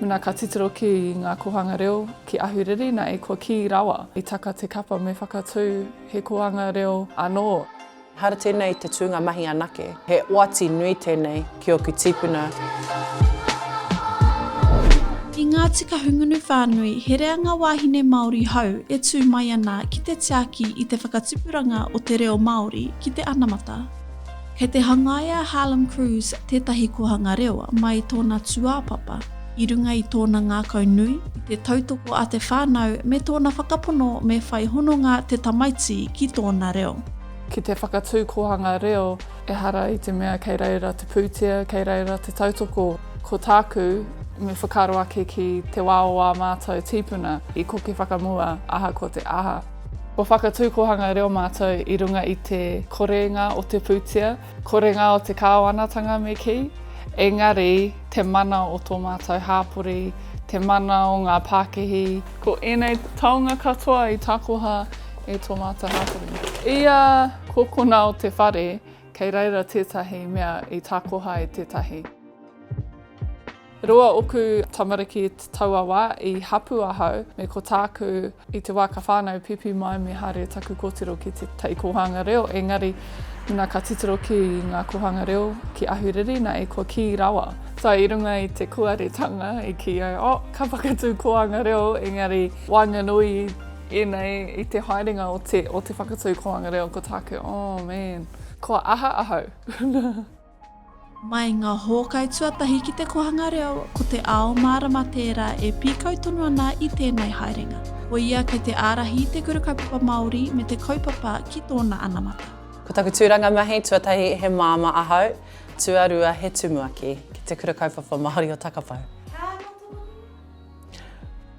Mena ka titiro ki ngā kōhanga reo ki Ahuriri na e kua kī rawa i taka te kapa me whakatū he kōhanga reo anō. Ehara tēnei i te tūnga mahi anake, he oati nui tēnei ki ōku tīpuna. I Ngāti Kahungunu whānui, he reanga wāhine Māori hou e tū mai ana ki te tiaki i te whakatipuranga o te reo Māori ki te anamata. Kei te hangaia Harlem Cruz tētahi kōhanga reo mai tōna tūāpapa, i runga i tōna ngākau nui, i te tautoko a te whānau me tōna whakapono me whai hononga te tamaiti ki tōna reo. Ki te whakatū kōhanga reo, ehara i te mea kei reira te pūtea, kei reira te tautoko. Ko tāku, me whakaaro ake ki te wā o ā mātou tīpuna i koke whakamua ahakoa te aha. Kua whakatū kōhanga reo mātou i runga i te korenga o te pūtea, korenga o te kāwanatanga me kī, engari te mana o tō mātou hāpori, te mana o ngā pākihi. Ko ēnei taonga katoa i takoha e tō mātou hāpori. Ia kokona o te whare, kei reira tētahi mea i takoha e tētahi. Roa oku tamariki i taua wā i hapu ahau me ko tāku i te wā ka whānau pipi mai me haere taku kōtiro ki te tai kōhanga reo engari na ka titiro ki ngā kōhanga reo ki Ahuriri na e kua kī rawa. So i runga i te kuaretanga i kī ai oh ka whakatū kōhanga reo engari waenganui i ēnei i te haerenga o te o te whakatū kōhanga reo ko tāku oh man kua aha ahau. Mai ngā hōkai tuatahi ki te kohanga reo, ko te ao mārama tērā e pīkau tonu ana i tēnei haerenga. Ko ia kei te ārahi i te Kura Kaupapa Māori me te kaupapa ki tōna anamata. Ko taku tūranga mahi, tuatahi he māmā ahau, tuarua he tumuaki ki te Kura Kaupapa Māori o Takapau.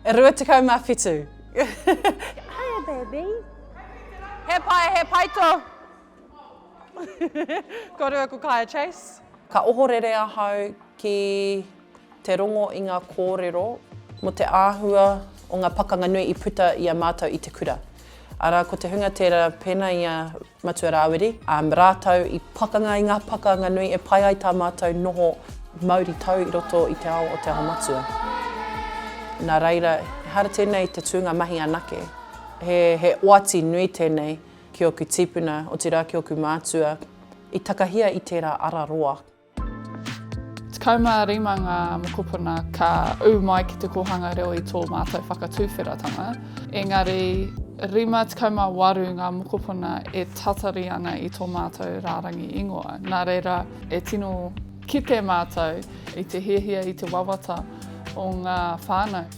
E 27. Hiya baby. He pai, he pai tō. Kōrua ko Kaia Chase. Ka ohorere ahau ki te rongo i ngā kōrero mō te āhua o ngā pakanga nui i puta i a mātou i te kura. Arā, ko te hunga tērā pēnā i a Matua Rāwiri, rātou i pakanga i ngā pakanga nui e pai ai tā mātou noho mauri tau i roto i te ao o Te Aho Matua. Nā reira, ehara tēnei i te tūnga mahi anake. He, he oati nui tēnei Ki ōku tīpuna, otirā ki ōku mātua, i takahia i tērā ara roa. 15 ngā mokopuna ka ū mai ki te kōhanga reo i tō mātou whakatuwheratanga, engari 58 ngā mokopuna e tatari ana i tō mātou rārangi ingoa. Nā reira, e tino kite mātou i te hiahia, i te wawata o ngā whānau.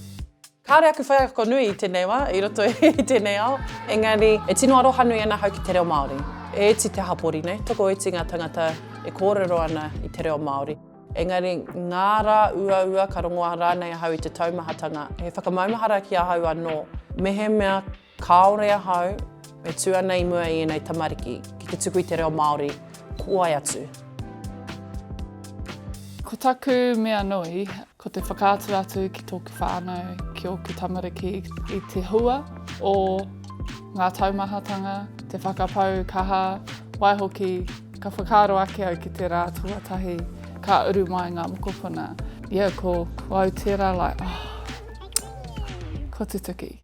Kāore aku wheako nui i tēnei wā, i roto i tēnei ao, engari e tino aroha nui ana ahau ki te reo Māori. E iti te hapori nei, tokoiti ngā tangata e kōrero ana i te reo Māori. Engari ngā rā uaua ka rongoa rānei ahau i te taumahatanga, he whakamaumahara ki ahau anō, mehemea Kāore ahau e tū ana i mua i ēnei tamariki ki te tuku i te reo Māori, ko wai atu? Ko taku mea nui, ko te whakaatu atu ki tōku whānau, ki ōku tamariki i te hua o ngā taumahatanga, te whakapau kaha, waihoki ka whakaaro ake au ki te rā tuatahi ka uru mai ngā mokopuna. Yeah, ko, ko au tērā like, oh, kua tutuki.